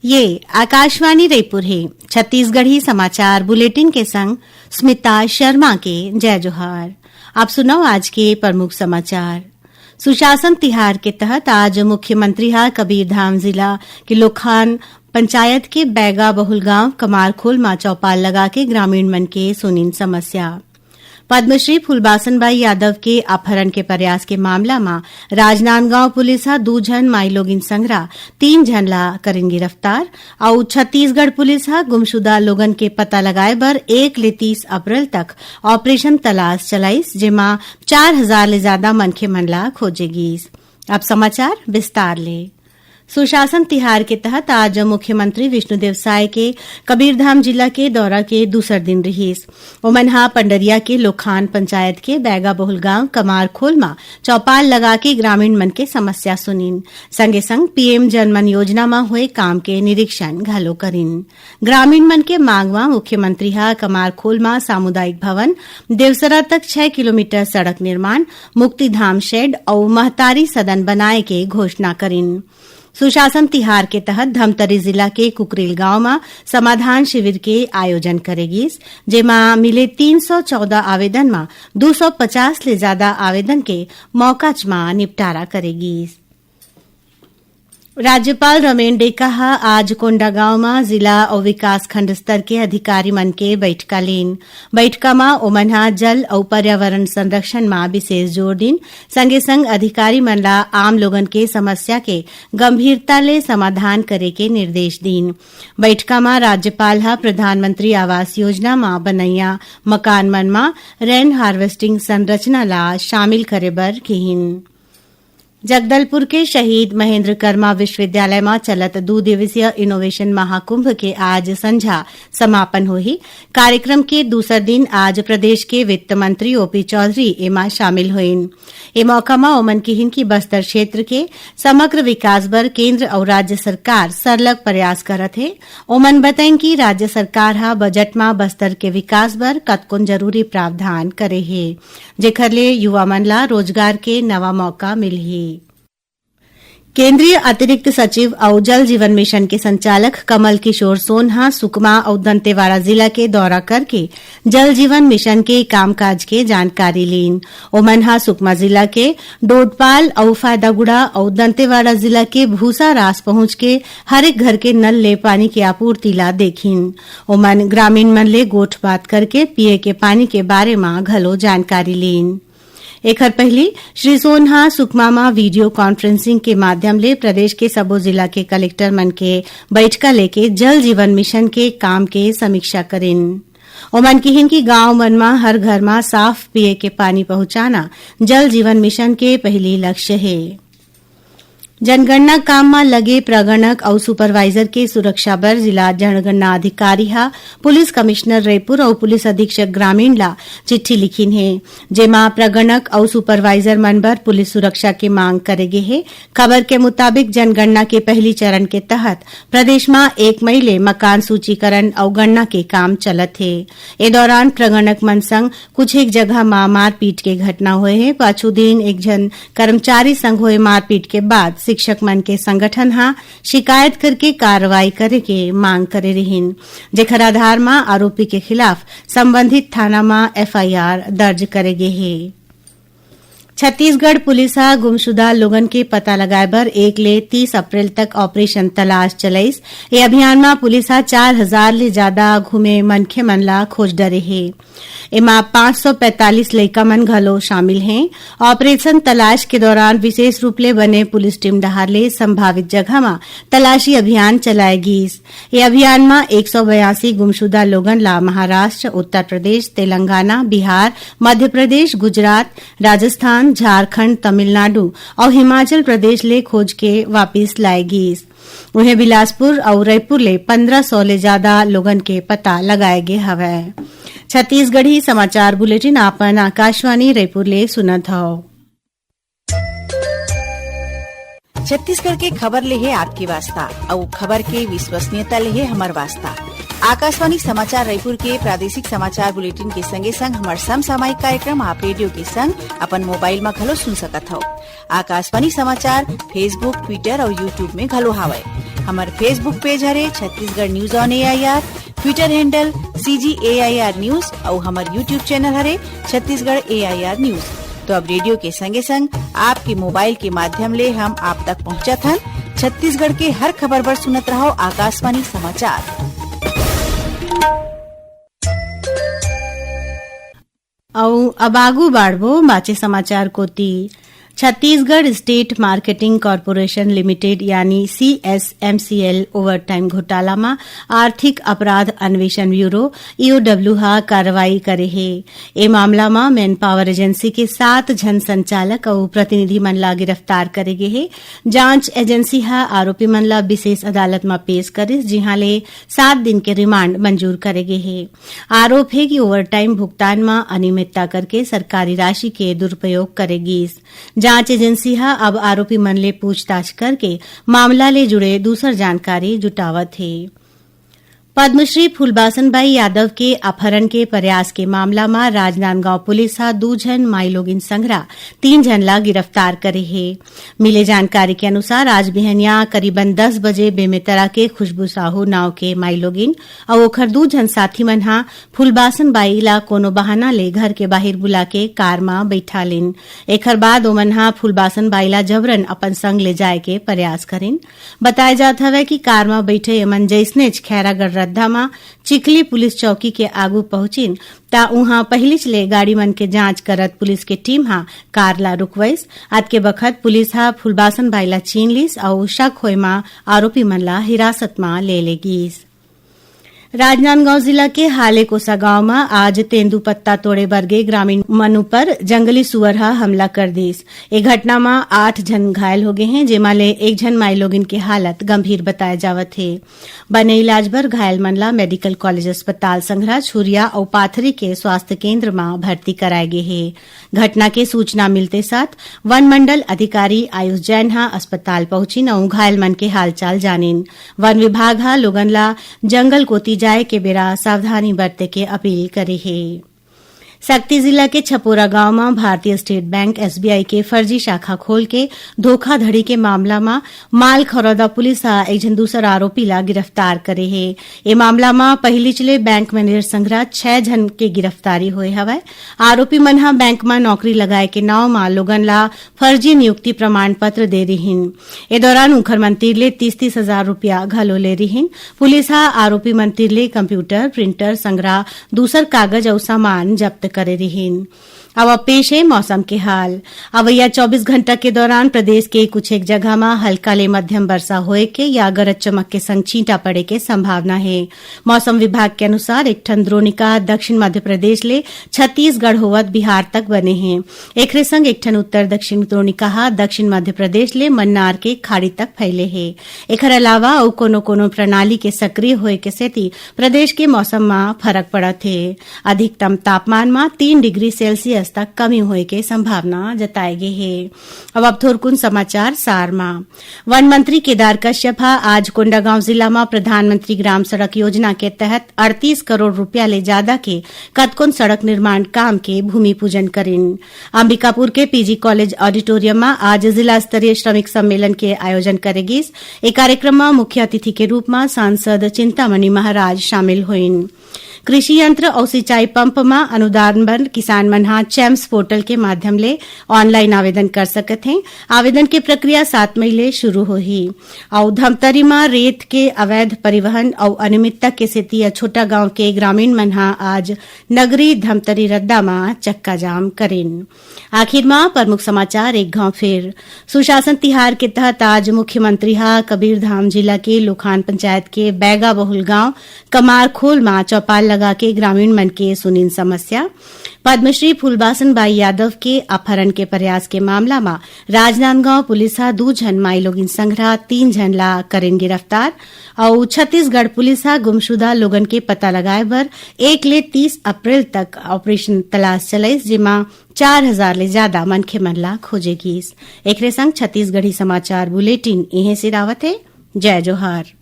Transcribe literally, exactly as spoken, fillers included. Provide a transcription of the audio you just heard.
ये आकाशवाणी रईपुर हे। छत्तीसगढ़ी समाचार बुलेटिन के संग स्मिता शर्मा के जय जोहार। आप सुनव आज के प्रमुख समाचार। सुशासन तिहार के तहत आज मुख्यमंत्री ह कबीरधाम जिला के लोखान पंचायत के बैगा बहुल गांव कमारखोल म चौपाल लगा के ग्रामीण मन के सुनिन समस्या। पद्मश्री फूलबासन बाई यादव के अपहरण के प्रयास के मामला म राजनांदगांव पुलिस ह दू झन माईलोगिन संघरा तीन झन ला करिन गिरफ्तार। अउ छत्तीसगढ़ पुलिस ह गुमशुदा लोगन के पता लगाए बर एक ले तीस अप्रैल तक ऑपरेशन तलाश चलाइस, जेमा चार हजार ले जादा मनखे मन ला खोजे गीस। अब समाचार विस्तार ले। सुशासन तिहार के तहत आज मुख्यमंत्री विष्णुदेव साय के कबीरधाम जिला के दौरा के दूसर दिन रिहिस। ओमन ह पंडरिया के लोखान पंचायत के बैगा बहुल गांव कमारखोल म चौपाल लगा के ग्रामीण मन के समस्या सुनिन। संगे संग पीएम जनमन योजना म होए काम के निरीक्षण घलो करिन। ग्रामीण मन के मांग म मुख्यमंत्री ह कमारखोल म सामुदायिक भवन, देवसरा तक छह किलोमीटर सड़क निर्माण, मुक्तिधाम शेड अउ महतारी सदन बनाए के घोषणा करिन। सुशासन तिहार के तहत धमतरी जिला के कुकरेल गांव म समाधान शिविर के आयोजन करे गिस, जेमा मिले तीन सौ चौदह आवेदन म दू सौ पचास ले जादा आवेदन के मौकाच म निपटारा करे गिस। राज्यपाल रमेन डेका ह आज कोंडागांव म जिला अउ विकासखंड स्तर के अधिकारी मन के बइठका लीन। बइठका म ओमन ह जल अउ पर्यावरण संरक्षण म विशेष जोर दीन। संगे संग अधिकारी मन ला आम लोगन के समस्या के गंभीरता ले समाधान करे के निर्देश दीन। बइठका म राज्यपाल ह प्रधानमंत्री आवास योजना म बनइया मकान मन म रेन हार्वेस्टिंग संरचना ला शामिल करे बर किहिन। जगदलपुर के शहीद महेंद्र कर्मा विश्वविद्यालय म चलत दू दिवसीय इनोवेशन महाकुंभ के आज संझा समापन होही। कार्यक्रम के दूसर दिन आज प्रदेश के वित्त मंत्री ओपी चौधरी एमा शामिल होइन। ए मौका म ओमन किहिन कि बस्तर क्षेत्र के समग्र विकास बर केंद्र अउ राज्य सरकार सरलग प्रयास करत हे। ओमन बतइन कि राज्य सरकार ह बजट म बस्तर के विकास बर कतकोन जरूरी प्रावधान करे हे, जेखर ले युवा मन ला रोजगार के नवा मौका मिलही। केंद्रीय अतिरिक्त सचिव अउ जल जीवन मिशन के संचालक कमल किशोर सोन ह सुकमा अउ दंतेवाड़ा जिला के दौरा करके जल जीवन मिशन के कामकाज के जानकारी लीन। ओमन ह सुकमा जिला के डोडपाल अउ फायदागुड़ा अउ दंतेवाड़ा जिला के भूसा रास पहुंच के हर एक घर के नल ले पानी के आपूर्ति ला देखिन। ओमन ग्रामीण मन ले गोठ बात करके पिए के पानी के बारे म घलो जानकारी लीन। एखर पहिली श्री सोन ह सुकमा म वीडियो कॉन्फ्रेंसिंग के माध्यम ले प्रदेश के सबो जिला के कलेक्टर मन के बइठका लेके जल जीवन मिशन के काम के समीक्षा करिन। ओमन किहिन कि गांव मन म हर घर म साफ पिए के पानी पहुंचाना जल जीवन मिशन के पहिली लक्ष्य हे। जनगणना काम म लगे प्रगणक अउ सुपरवाइजर के सुरक्षा बर जिला जनगणना अधिकारी ह पुलिस कमिश्नर रईपुर अउ पुलिस अधीक्षक ग्रामीण ला चिट्ठी लिखिन हे, जेमा प्रगणक अउ सुपरवाइजर मन बर पुलिस सुरक्षा के मांग करे गे हे। खबर के मुताबिक, जनगणना के पहिली चरण के तहत प्रदेश म एक मई ले मकान सूचीकरण अउ गणना के काम चलत हे। ए दौरान प्रगणक मन संग कुछ एक जगह म मारपीट के घटना होए हे। पाछू दिन एक झन कर्मचारी संग होए मारपीट के बाद शिक्षक मन के संगठन ह शिकायत करके कार्रवाई करे के मांग करे रिहिन, जेखर आधार म आरोपी के खिलाफ संबंधित थाना म एफआईआर दर्ज करे गे हे। छत्तीसगढ़ पुलिस ह गुमशुदा लोगन के पता लगाए बर एक ले तीस अप्रैल तक ऑपरेशन तलाश चलाइस। ए अभियान म पुलिस ह चार हजार ले जादा घूमे मनखे मन ला खोज डरे हे। एमा पाँच सौ पैंतालीस लइका मन घलो शामिल हें। ऑपरेशन तलाश के दौरान विशेष रूप ले बने पुलिस टीम डहार ले संभावित जगह म तलाशी अभियान चलाए गीस। ए अभियान म एक सौ बयासी गुमशुदा लोगन ला महाराष्ट्र, उत्तर प्रदेश, तेलंगाना, बिहार, मध्य प्रदेश, गुजरात, राजस्थान, झारखंड, तमिलनाडु अउ हिमाचल प्रदेश ले खोज के वापिस लाए गीस। उहें, बिलासपुर अउ रईपुर ले पंद्रह सौ ले जादा लोगन के पता लगाए गे हवय। छत्तीसगढ़ी समाचार बुलेटिन आपन आकाशवाणी रईपुर ले सुनत हव। छत्तीसगढ़ के खबर ले हे आपके वास्ता, अउ खबर के विश्वसनीयता ले हे हमर वास्ता। आकाशवाणी समाचार रईपुर के प्रादेशिक समाचार बुलेटिन के संगे संग हमर समसामयिक कार्यक्रम आप रेडियो के संग अपन मोबाइल म घलो सुन सकत हव। आकाशवाणी समाचार Facebook, Twitter अउ YouTube में घलो हावय। हमर Facebook page हरे Chhattisgarh news on A I R, Twitter handle C G A I R news अउ हमर YouTube channel हरे Chhattisgarh A I R news। तो अब रेडियो के संगे संग आपके मोबाइल के माध्यम ले हम आप तक पहुंचत हन। छत्तीसगढ़ के हर खबर बर सुनत रहव आकाशवाणी समाचार। अउ अब आगू बाढ़बो बाचे समाचार कोति। Chhattisgarh state marketing corporation limited यानी सीएसएमसीएल ओवरटाइम घोटाला म आर्थिक अपराध अन्वेषण ब्यूरो, ईओडब्ल्यू, ह कार्रवाई करे हे। ए मामला म मैनपावर एजेंसी के सात झन संचालक अउ प्रतिनिधि मन ला गिरफ्तार करे गे हे। जांच एजेंसी ह आरोपी मन ला विशेष अदालत म पेश करिस, जिहां ले सात दिन के रिमांड मंजूर करे गे हे। आरोप हे कि ओवरटाइम भुगतान म अनियमितता करके सरकारी राशि के दुरुपयोग करे गीस। जांच एजेंसी ह अब आरोपी मन ले पूछताछ करके मामला ले जुड़े दूसर जानकारी जुटावत हे। पद्मश्री फूलबासन बाई यादव के अपहरण के प्रयास के मामला म राजनांदगांव पुलिस ह दू झन माईलोगिन संघरा तीन झन ला गिरफ्तार करे हे। मिले जानकारी के अनुसार, आज बिहनिया करीबन दस बजे बेमेतरा के खुशबू साहू नाव के माईलोगिन अउ ओखर दू झन साथी मन ह फूलबासन बाई ला कोनो बहाना ले घर के बाहिर बुला के कार म बइठा लिन। एखर बाद ओमन ह फूलबासन बाई ला जबरन अपन संग ले जाय के प्रयास करिन। बताय जात हवय कि कार म बइठे एमन जइसनेच खैरागढ़ रद्दा म चिखली पुलिस चौकी के आगू पहुंचिन, त उहां पहिलीच ले गाड़ी मन के जांच करत पुलिस के टीम ह कार ला रुकवइस। अतके बखत पुलिस ह फूलबासन बाई ला चीन लिस अउ शक होय म आरोपी मन ला हिरासत म ले ले गीस। राजनांदगांव जिला के हालेकोसा गांव म आज तेंदूपत्ता तोड़े बर गे ग्रामीण मन ऊपर जंगली सुअर ह हमला कर दिस। ए घटना म आठ झन घायल हो गे हें, जेमा ले एक झन माईलोगिन के हालत गंभीर बताए जावत हे। बने इलाज बर घायल मन ला मेडिकल कॉलेज अस्पताल संघरा छुरिया अउ पाथरी के स्वास्थ्य केंद्र म भर्ती कराए गे हे। घटना के सूचना मिलते साथ वन मंडल अधिकारी आयुष जैन ह अस्पताल पहुंचिन अउ घायल मन के हालचाल जानिन। वन विभाग ह लोगन ला जंगल कोति जाए के बेरा सावधानी बरते के अपील करे हे। सक्ती जिला के छपोरा गांव म भारतीय स्टेट बैंक, एसबीआई, के फर्जी शाखा खोल के धोखाधड़ी के मामला म माल खरौदा पुलिस ह एक झन दूसर आरोपी ला गिरफ्तार करे हे। ए मामला म पहिलीच ले बैंक मैनेजर संघरा छह झन के गिरफ्तारी होए हवय। आरोपी मन ह बैंक म नौकरी लगाए के नाव म लोगन ला फर्जी नियुक्ति प्रमाण पत्र दे रिहिन। ए दौरान उंखर मन तीर ले तीस तीस हजार रुपया घलो ले रिहिन। पुलिस ह आरोपी मन तीर ले कंप्यूटर, प्रिंटर संघरा दूसर कागज अउ सामान जब्त करे रिहिन। अब, अब पेश हे मौसम के हाल। अवइया चौबीस घंटा के दौरान प्रदेश के कुछ एक जगह म हल्का ले मध्यम वर्षा होए के या गरज चमक के संग छींटा पड़े के संभावना हे। मौसम विभाग के अनुसार एक ठन द्रोणिका दक्षिण मध्य प्रदेश ले छत्तीसगढ़ होवत बिहार तक बने हे। एखरे संग एक ठन उत्तर दक्षिण द्रोणिका ह दक्षिण मध्य प्रदेश ले मन्नार के खाड़ी तक फैले हे। एखर अलावा अउ कोनो कोनो प्रणाली के सक्रिय होए के सेती प्रदेश के मौसम म फरक पड़त हे। अधिकतम तापमान म तीन डिग्री सेल्सियस तक कमी होए के संभावना जताए गे हे। अब, अब थोरकुन समाचार सार म। वन मंत्री केदार कश्यप ह आज कोंडागांव जिला म प्रधानमंत्री ग्राम सड़क योजना के तहत अड़तीस करोड़ रुपया ले जादा के कतकोन सड़क निर्माण काम के भूमि पूजन करिन। अंबिकापुर के पीजी कॉलेज ऑडिटोरियम म आज जिला स्तरीय श्रमिक सम्मेलन के आयोजन करे गिस। ए कार्यक्रम म मुख्य अतिथि के रूप म सांसद चिंतामणि महाराज शामिल होइन। कृषि यंत्र अउ सिंचाई पंप म अनुदान बर किसान मन ह चैम्प्स पोर्टल के माध्यम ले ऑनलाइन आवेदन कर सकत हें। आवेदन के प्रक्रिया सात मई ले शुरू होही। अउ धमतरी म रेत के अवैध परिवहन अउ अनियमितता के सेती अछोटा गांव के ग्रामीण मन ह आज नगरी धमतरी रद्दा म चक्काजाम करिन। आखिर म प्रमुख समाचार एक घाव फेर। सुशासन तिहार के तहत आज मुख्यमंत्री ह कबीरधाम जिला के लोखान पंचायत के बैगा बहुल गांव कमारखोल म चौपाल लगा के ग्रामीण मन के सुनिन समस्या। पद्मश्री फूलबासन बाई यादव के अपहरण के प्रयास के मामला म राजनांदगांव पुलिस ह दू झन माईलोगिन संघरा तीन झन ला करिन गिरफ्तार। अउ छत्तीसगढ़ पुलिस ह गुमशुदा लोगन के पता लगाए बर एक ले तीस अप्रैल तक ऑपरेशन तलाश चलाइस, जेमा चार हजार ले जादा मनखे मन ला खोजे गीस। एकरे संग छत्तीसगढ़ी समाचार बुलेटिन इहें सिरावत हे। जय जोहार।